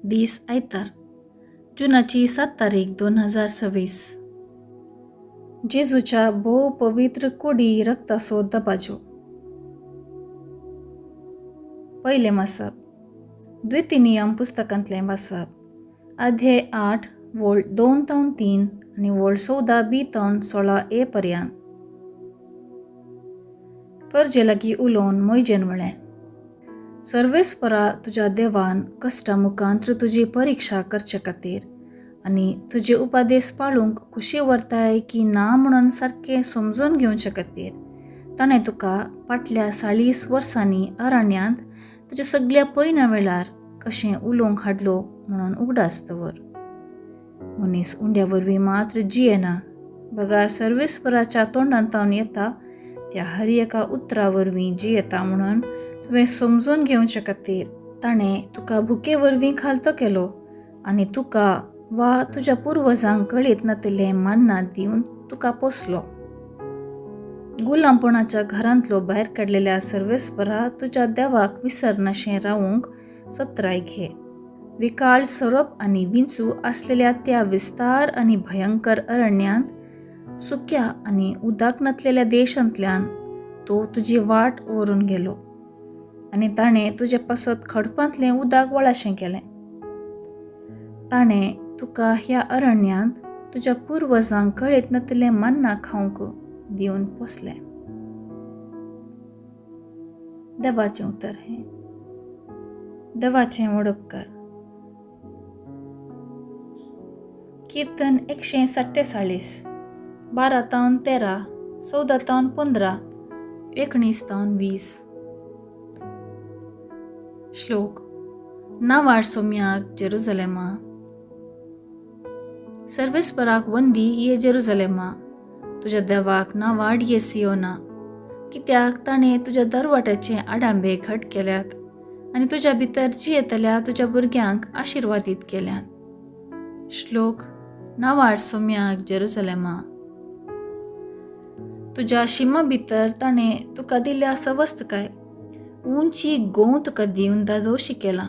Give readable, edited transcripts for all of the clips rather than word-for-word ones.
दीस आयतार, जुनाची 7 तारीख 2026. जेजूच्या भोव पवित्र कुडी रक्ताचो दबाजो. पयलें वाचप, द्वितीय नियम पुस्तकांतलें वाचप, अध्याय 8 वोळ 2 तावन 3 आनी वोळ 14 बी तावन 16 ए पर्यान. परजे लागीं उलोवन मोयजेन म्हळें, सर्वेस्परा तुज्या देवान कश्टा मुखांत्र तुजी परिक्षा करचे खातीर आनी तुजे उपादेस पाळूंक खुशी व्हरताय की ना म्हणून सारकें समजून घेवचे खातीर ताणें तुका फाटल्या 40 वर्सांनी अरण्यांत तुज्या सगल्या पयना वेळार कशें उलोवंक हाडलो म्हणून उगडास दवर. मनीस उंड्या वरवीं मात्र जियेना, बगार सर्वेस्पराच्या तोंडांतावन येता त्या हर एका उतरा वरवीं जियेता म्हणून तुवें समजून घेवचे खातीर ताणें तुका भुके वरवीं खालतो केलो आनी तुका वा तुज्या पुर्वजांक कळीत नातिल्लें मान्ना दिवन तुका पोसलो. गुलामपणाच्या घरांतलो भायर काडलेल्या सर्वेस्परा तुज्या देवाक विसरनाशें रावूंक सत्राय घे. विकाळ सोरोप आनी विंचू आसलेल्या त्या विस्तार आनी भयंकर अरण्यांत, सुक्या आनी उदक नातलेल्या देशांतल्यान तो तुजी वाट व्हरून गेलो आनी ताणें तुजे पासत खडपांतलें उदक वळाशें केलें. ताणें तुका ह्या अरण्यांत तुज्या पुर्वजांक कळीत नातिल्लें मान्ना खावंक दिवन पोसलें. देवाचें उतर हें. देवाचें व्हड उपकार. कीर्तन 147, 12 तावन 13, 14 तावन 15, 19 तावन 20. श्लोक. नावाड सोम्याक जेरुजलेमा. सर्वेस्पराक वंदी ये जेरुजलेमा, तुज्या देवाक नावाड ये सियोना, कित्याक ताणें तुज्या दरवाट्याचे आडांबे घट केल्यात आनी तुज्या भितर जियेतल्या तुज्या भुरग्यांक आशिर्वादीत केल्यात. श्लोक. नावाड सोम्याक जेरुजलेमा. तुज्या शिमा भितर ताणें तुका दिल्या सवस्तकाय, उंची गोंव तुका दिवन दादोशी केला.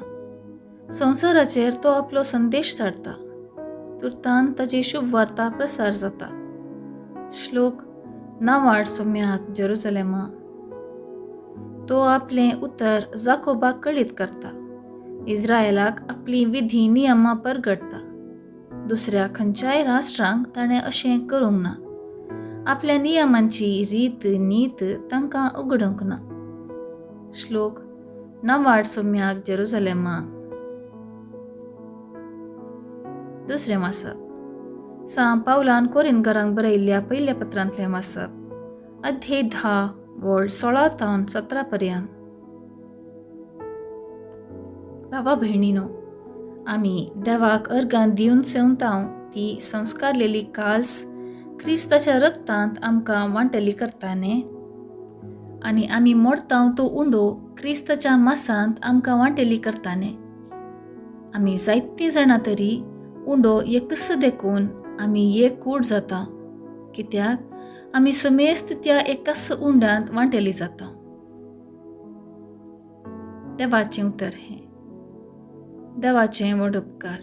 संवसाराचेर तो आपलो संदेश धाडटा, तुर्तान ताजी शुभ वार्ता प्रसार जाता. श्लोक. नावाड सोम्याक जेरुजलेमा. तो आपलें उतर जाकोबाक कळीत करता, इस्रायलाक आपली विधी नियमां परगटता. दुसऱ्या खंयच्याय राष्ट्रांक ताणें अशें करूंक ना, आपल्या नियमांची रीत नीत तांकां उगडूंक ना. श्लोक. नावाड सोम्याक जेरुजलेमा. दुसरें वाचप, सां पावलान कोरिंदकारांक बरयल्ल्या पयल्या पत्रांतलें वाचप, अध्याय 10 वोळ 16 तावन 17 पर्यंत. भावा भयणीनो, आमी देवाक अर्गां दिवन सेवतांव ती संस्कारलेली काल्स क्रिस्ताच्या रक्तांत आमकां वांटली करता न्ही, आनी आमी मोडतांव तो उंडो क्रिस्ताच्या मासांत आमकां वांटेली करता न्ही. आमी जायतीं जाणां तरी उंडो एकच देखून आमी एक कूड जाता, कित्याक आमी समेस्त त्या एकाच उंडांत वांटेली जाता. देवाचें उतर हें. देवाचें व्हड उपकार.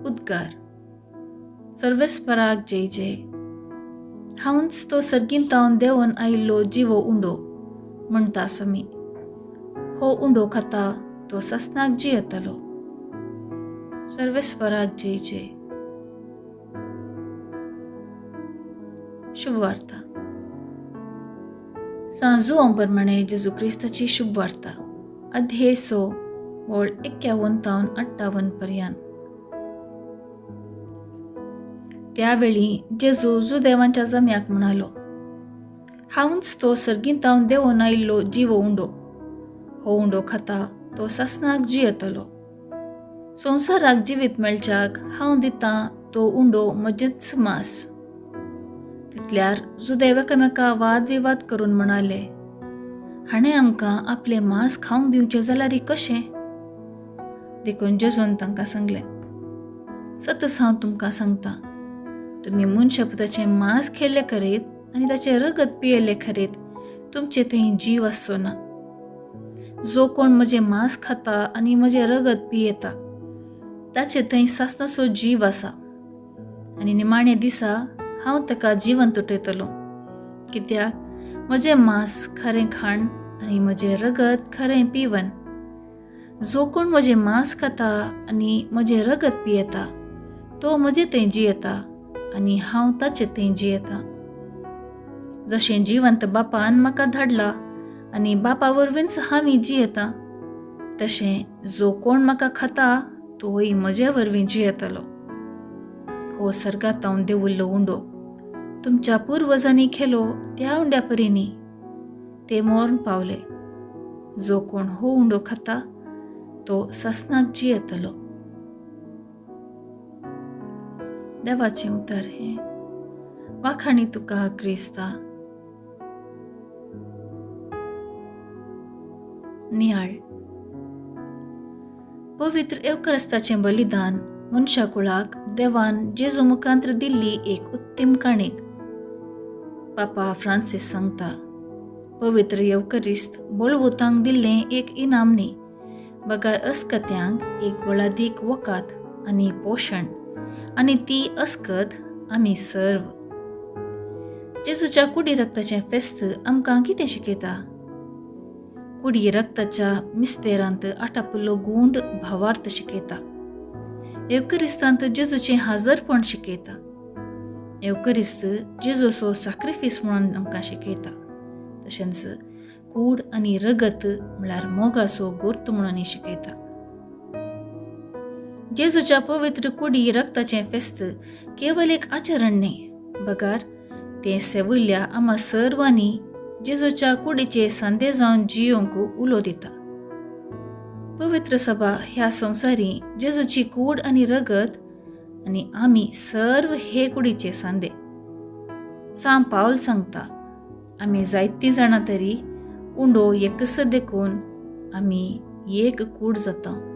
उद्गार. सर्वेस्पराक जय जय. हांवच तो सर्गींतावन देंवन आयिल्लो जिवो उंडो म्हणटा सोमी. हो उंडो खाता तो ससनाक जियेतलो. सर्वेस्पराक जय जय. शुभ वार्ता. सांजू प्रमाणे जेजू क्रिस्ताची शुभ वार्ता, अध्याय 6 वोळ 51 तावन 58 पर्यंत. त्यावेळी जेजू जुदेवांच्या जम्याक म्हणालो, हांवच तो सर्गींतावन देंवन आयिल्लो जिवो उंडो. हो उंडो खाता तो ससनाक जियेतलो. संवसाराक जिवीत मेळच्याक हांव दितां तो उंडो म्हजेच मास. तितल्यार जुदेव एकामेका वाद विवाद करून म्हणाले, हाणें आमकां आपलें मांस खावंक दिवचें जाल्यार कशें? देखून जेजून तांकां सांगलें, सतच हांव तुमकां सांगता, तुमी मनशापुताचें मांस खेल्ले खरेत आनी ताचें रगत पियेल्ले खरेत तुमचे थंय जीव आसचो ना. जो कोण म्हजें मांस खाता आनी म्हजें रगत पियेता ताचे थंय सासणाचो जीव आसा आनी निमाण्या दिसा हांव ताका जिवंत उठयतलो. कित्याक म्हजें मांस खरें खाण आनी म्हजें रगत खरें पिवन. जो कोण म्हजें मांस खाता आनी म्हजें रगत पियेता तो म्हजे थंय जियेता आनी हांव ताचे थंय जियेता. जशें जिवंत बापान म्हाका धाडला आनी बापा वरवींच हांव जियेता तशें जो कोण म्हाका खाता तोय म्हजे वरवीं जियेतलो. हो सर्गांत देवुल्लो उंडो तुमच्या पुर्वजांनी खेलो त्या उंड्या परी ते मरण पावले. जो कोण हो उंडो खाता तो सासणाक जियेतलो. देवाचें उतर हें. वाखाणी तुका क्रिस्ता. नियाळ. पवित्र एवकरस्ताचें बलिदान मनशा कुळाक देवान जेजू मुखांत्र दिल्ली एक उत्तम काणीक. पापा फ्रांसीस सांगता, पवित्र येवकरिस्त बळवुतांक दिल्लें एक इनाम न्ही, बगर अस्कत्यांक एक बळादीक वकात आनी पोशण, आनी ती अस्कत आमी सर्व. जेजूच्या कुडी रक्ताचें फेस्त आमकां कितें शिकयता? कुडी रक्ताच्या मिस्तेरांत आटापुल्लो गूंड भावार्थ शिकयता. एवकरिस्तांत जेजूचें हाजरपण शिकयता. एवकरिस्त जेजूचो साक्रिफीस म्हणून आमकां शिकयता. तशेंच कूड आनी रगत म्हळ्यार मोगाचो गोर्त म्हणून शिकयता. जेजूच्या पवित्र कुडी रक्ताचें फेस्त केवल एक आचरण न्ही, बगर तें सेवुल्ल्या आमा सर्वांनी जेजूच्या कुडीचे सांदे जावन जियोंक उलो दिता. पवित्र सभा ह्या संवसारी जेजूची कूड आनी रगत आनी आमी सर्व हे कुडीचे सांदे. सांव पावल सांगता, आमी जायतीं जाणां तरी उंडो एकस देखून आमी एक कूड जाता.